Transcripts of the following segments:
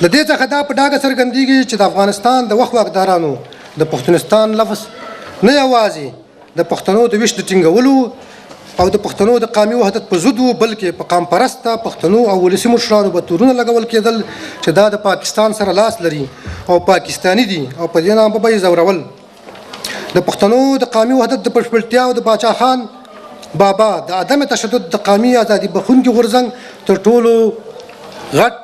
له دې څخه دا په ډاګه څرګندېږي چې د افغانستان د وخت واکدارانو د پښتونستان لفظ نه یوازې د پښتنو د ویش د ټینګولو او د پښتنو د قامي وحدت په ضد وو، بلکې په قام پرسته پښتنو او ولسي مشرانو به تورونه لګول کېدل چې دا د پاکستان سره لاس لري او پاکستاني دي او په دې نامه به یې ځورول. د پښتنو د قامي وحدت د بشپړتیا او د باچا خان بابا د عدم تشدد د قامي ازادي بخښونکي غورځنګ تر ټولو غټ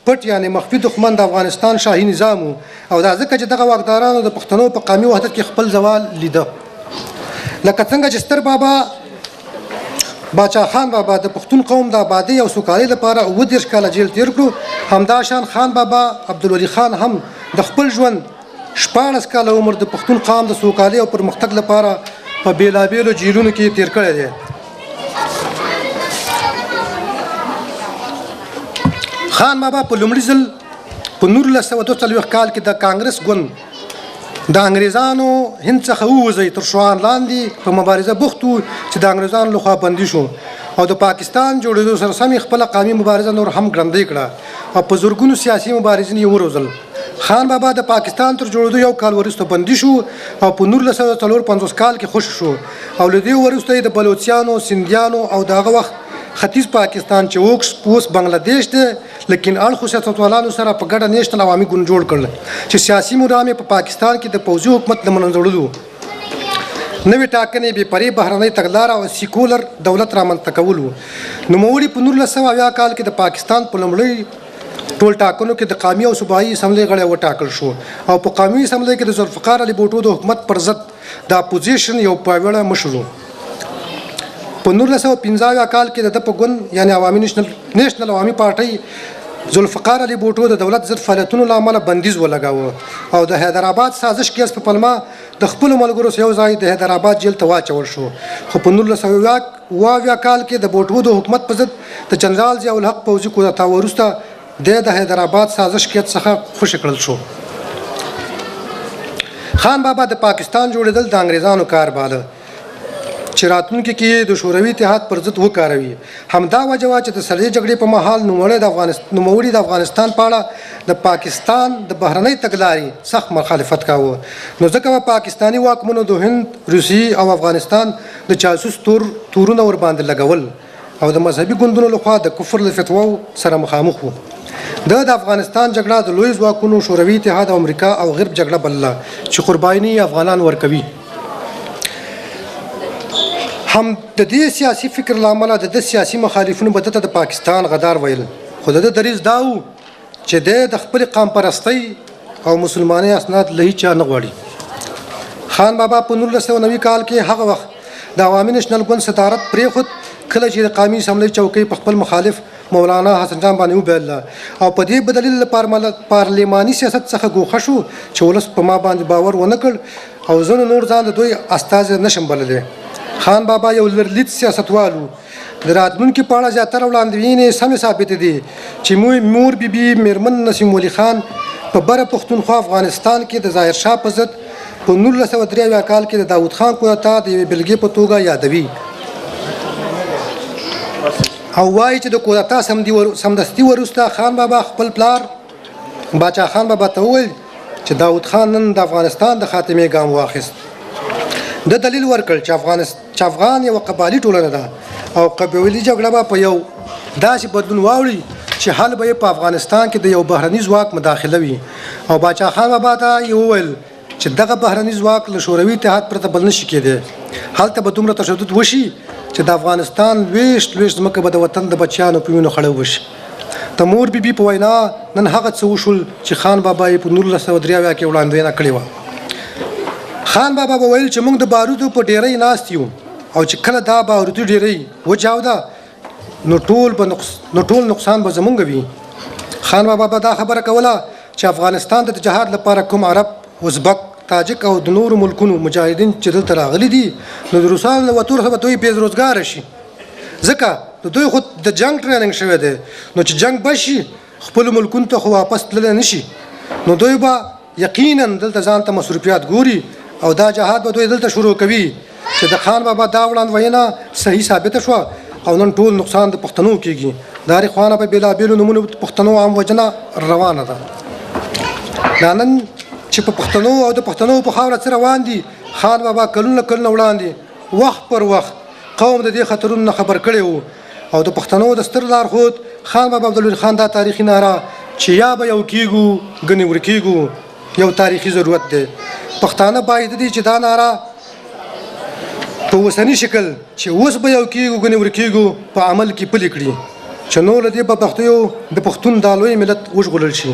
پټ یعنې مخفي دښمن د افغانستان شاهي نظام وو او دا ځکه چې دغه واکدارانو د پښتنو په قامي وحدت کې خپل زوال لیده. لکه څنګه چې ستر بابا باچا خان بابا د پښتون قوم د آبادۍ او سوکالۍ لپاره 37 کاله جیل تیر کړو، همداشان خان بابا عبدالولي خان هم د خپل ژوند 16 کاله عمر د پښتون قام د سوکالۍ او پرمختګ لپاره په بېلابېلو جیلونو کې تیر کړی دی. خان بابا په لومړي ځل په 1942 کال کې د کانګرس ګوند د انګریزانو هند څخه ووځئ تر شعار لاندې په مبارزه بوخت وو چې د انګریزانو لخوا بندي شو او د پاکستان جوړېدو سره سم یې خپله قامي مبارزه نور هم ګړندۍ کړه او په زرګونو سیاسي مبارزین یې وروزل. خان بابا د پاکستان تر جوړېدو یو کال وروسته بندي شو او په 1954 کال کې خوشې شو او له دې وروسته یې د بلوڅیانو، سندیانو او د هغه وخت ختیځ پاکستان چې اوس بنګله دیش دی له کین اړخو سیاستوالانو سره په ګډه نیشنل عوامي ګوند جوړ کړ چې سیاسي مرام یې په پاکستان کې د پوځي حکومت له منځه وړلو، نوې ټاکنې، بې پرې بهرنۍ تګلاره او سیکولر دولت رامنځته کول وو. نوموړي په 1970 کال کې د پاکستان په لومړۍ ټول ټاکنو کې د قامي او صوبایي اسمبلۍ غړی وټاکل شو او په قامي اسمبلۍ کې د ذوالفقار علي بوټو د حکومت پر ضد د اپوزیشن یو پیاوړی مشر و. په 1975 کال کې د ده په ګوند یعنې عوامي نیشنل عوامي پارټۍ ذوالفقار علي بوټو د دولت ضد فعالیتونو له امله بندیز ولګاوه او د حیدرآباد سازش کیس په پلمه د خپلو ملګرو سره یو ځای د حیدرآباد جیل ته واچول شو. خو په 1970 کال کې د بوټو د حکومت په ضد د جنرال ضیاءالحق پوځي کودتا وروسته دی د حیدرآباد سازش کیس څخه خوشې کړل شو. خان بابا د پاکستان جوړېدل د انګریزانو کار باله چې راتلونکي کې یې د شوروي اتحاد پر ضد وکاروي. همدا وجه وه چې د سړې جګړې په مهال نوموړي د افغانستان په اړه د پاکستان د بهرنۍ تګلارې سخت مخالفت کاوه، نو ځکه به پاکستاني واکمنو د هند، روسیې او افغانستان د جاسوس تورونه ورباندې لګول او د مذهبي ګوندونو لخوا د کفر له فتواو سره مخامخ وو. ده د افغانستان جګړه د لوی ځواکونو شوروي اتحاد او امریکا او غرب جګړه بلله چې قرباني یې افغانان ورکوي. هم د دې سیاسي فکر له امله د ده سیاسي مخالفینو به ده ته د پاکستان غدار ویل، خو د ده دریځ دا و چې دی د خپلې قام پرستۍ او مسلمانۍ اسناد له هیچا نه غواړي. خان بابا په 1990 کال کې هغه وخت د عوامي نېشنل ګوند صدارت پرېښود کله چې د قامي اسمبلۍ چوکۍ په خپل مخالف مولانا حسن جان باندې وبایلله او په دې بدلیل له پارلماني سیاست څخه ګوښه شو چې ولس په ما باندې باور ونه کړ او زه نو نور ځان د دوی استازی نشم بللی. خان بابا یو لرلید سیاستوال و. د راتلونکي په اړه زیاتره وړاندوینې سمې ثابتې دي چې مور بي بي میرمن نسیم ولي خان په بره پښتونخوا افغانستان کې د ظاهر شاه په ضد په 1973 کال کې د داود خان کودتا د یوې بېلګې په توګه یادوي او وایي چې د کودتا سمدستي وروسته خان بابا خپل پلار باچا خان بابا ته وویل چې داود خان نن د افغانستان د خاتمې ګام واخیست. ده دلیل ورکړ چې افغان یوه قبایلي ټولنه ده او قبایلي جګړه به په یو داسې بدلون واوړي چې حل به یې په افغانستان کې د یو بهرني ځواک مداخله وي. او باچا خان بابا ته یې وویل چې دغه بهرني ځواک له شوروي اتحاد پرته بل نشي کېدی، هلته به دومره تشدد وشي چې د افغانستان لویشت لویشت ځمکه به د وطن د بچیانو په وینو خړه وشي. د مور بي بي په وینا نن هغه څه وشول چې خان بابا یې په 1973 کې وړاندوینه کړې وه. خان بابا به ویل چې موږ د بارودو په ډیرۍ ناست یو او چې کله دا بارودي ډیرۍ وچاوده نو ټول نقصان به زمونږ وي. خان بابا به دا خبره کوله چې افغانستان ته د جهاد لپاره کوم عرب، ازبک، تاجک او د نورو ملکونو مجاهدین چې دلته راغلي دي نو د روسانو له وتو څخه به دوی بې روزګاره شي، ځکه د دوی خو د جنګ ټریننګ شوی دی، نو چې جنګ بس شي خپلو ملکونو ته خو واپس تللی نه شي، نو دوی به یقینا دلته ځان ته مصروفیات ګوري او دا جهاد به دوی دلته شروع کوي. چې د خان بابا دا وړاندوینه صحیح ثابته شوه او نن ټول نقصان د پښتنو کیږي. د هرې خوا نه په بېلابېلو نومونو د پښتنو عام وژنه روانه ده. دا نن چې په پښتنو او د پښتنو په خاوره څه روان دي، خان بابا کلونه کلونه وړاندې وخت پر وخت قوم د دې خطرونو نه خبر کړی وو او د پښتنو د ستر لارښود خان بابا عبدالولي خان دا تاریخي ناره چې یا به یو کیږو ګنې ورکیږو یو تاریخي ضرورت دی. پښتانه باید دي چې دا ناره په اوسني شکل چې اوس به یو کیږو ګنې ورکیږو په عمل کې پلي کړي چې نور له دې بدبختیو د پښتون دا لوی ملت وژغورل شي.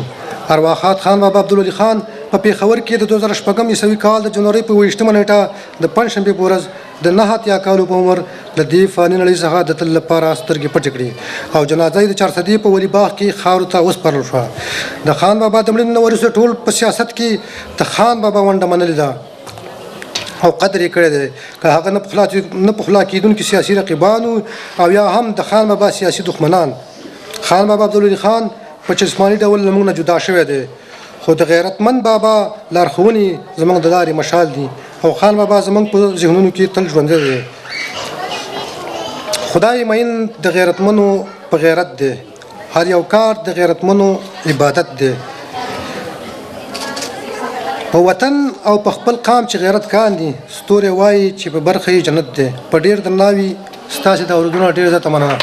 ارواښاد خان بابا عبدالولي خان په پېښور کې د 2006 عیسوي کال د جنورۍ په 21 نېټه د پنجشنبې په ورځ د 89 کالو په عمر له دې فاني نړۍ څخه د تل لپاره سترګې پټې کړې او جنازه یې د چارسدې په ولي باغ کې خاورو ته وسپارل شوه. د خان بابا د مړینې نه وروسته ټول په سیاست کې د خان بابا ونډه منلې ده او قدر یې کړی دی، که هغه نه پخلا کېدونکي سیاسي رقیبان وو او یا هم د خان بابا سیاسي دښمنان. خان بابا عبدالولي خان په جسماني ډول له موږ نه جدا شوی دی، خو د غیرتمند بابا لارښوونې زموږ د لارې مشال دي او خان بابا زموږ په ذهنونو کې تل ژوندی دی. خدای مین د غیرتمنو په غیرت دی، هر یو کار د غیرتمنو عبادت دی. په وطن او په خپل قام چې غیرت کاندي، ستوری وایي چې په برخه یې جنت دی. په ډېر درناوي ستاسې د اورېدلو نه ډېره زیاته مننه.